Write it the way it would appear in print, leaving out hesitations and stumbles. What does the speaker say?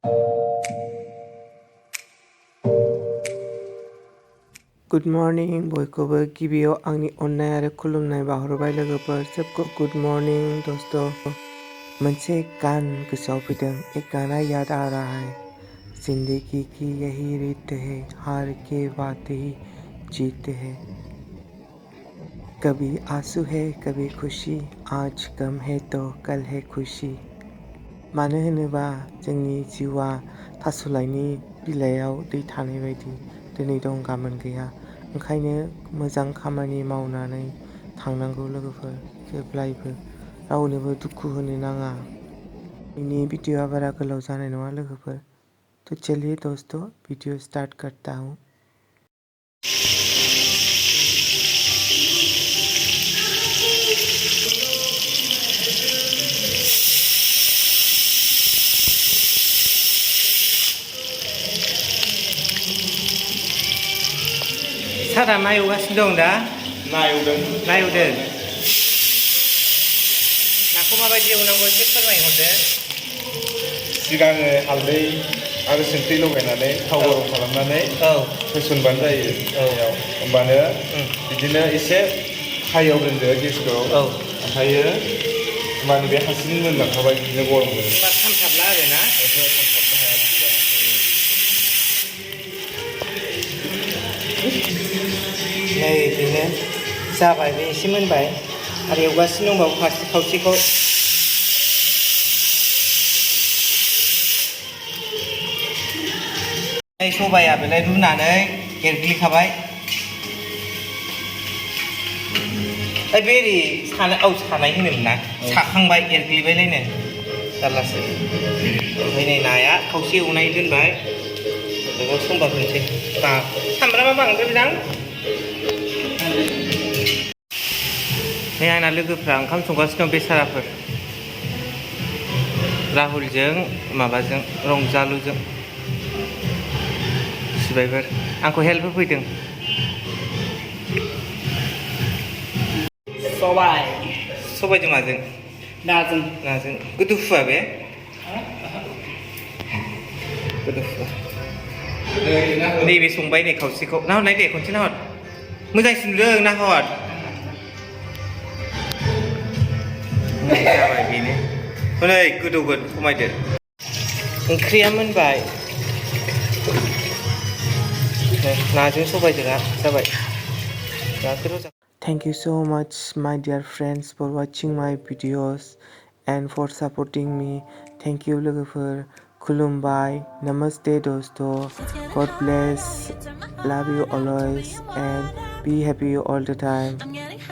Good morning बयखौबो गिबियाव आंनि अननाय आरो खुलुमनाय बावहरबाय लोगोफोर सबको गुड मर्निं दोस्तों मोनसे गान गोसोआव फैदों एक गाना याद आ रहा है जिंदगी की यही रीत है हार के वादे ही जीते हैं कभी आंसू है कभी खुशी आज गम है तो कल है खुशी मानो होनोबा जोंनि जिउआ थास'लाइनि बिलाइयाव दै थानाय बायदि दिनै दं गाबोन गैया ओंखायनो मोजां खामानि मावनानै थांनांगौ लोगोफोर जेब्लायबो रावनोबो दुखु होनो नाङा दिनैनि भिडिअ'आ बारा गोलाव जानाय नङा लोगोफोर तो चलिए दोस्तों वीडियो स्टार्ट करता हूँ सारा मा एवगासिनो दं दा ना एवदों नाखौ माबायदि एवनांगौ एसे फोरमायहरदो सिगाङो हालदै आरो संख्रि लगायनानै थाव गरम खालामनानै होसनबानो जायो एवनायाव होमबानो बिदिनो एसे हाइयाव दोनदो गेसखौ ओमफ्रायो होमबानो बे हारसिं मोनलांखाबाय बिदिनो गरमजों खामथाबला आरोना खामथाबनो हाया नै बेनो जाबाय बे एसे मोनबाय आरो एवगासिनो दंबावो फारसे खावसेखौ सबाया बेलाय रुनानै एरग्लिखाबाय बे ओरै सानाय होनोमोन ना साखांबाय एरग्लिबायलायनो जारलासो ओमफ्राय नै नाया खावसे एवनाय दोनबाय बेखौ समबार होनोसै सामब्रामा बांद्रायदां नै आंना लोगोफ्रा ओंखाम संगासिनो दं बेसाराफोर राहुलजों माबाजों रंजालुजों सिबायफोर आंखौ हेल्प होफैदों सबायजों माजों नाजों गोदौफुआ बे गोदौफुआ नैबे संबाय नै खावसेखौ नाहरनाय दे खनसे नाहर मोजांसिन नुदों नाहर जाबाय बेनो हनै गोदौगोन खमायदो ओंख्रिया मोनबाय नाजों सबायजोंआ जाबाय Thank you so much my dear friends for watching my videos and for supporting me. Thank you लोगोफोर खुलुमबाय नमस्ते दोस्तों God bless love you always and be happy all the time.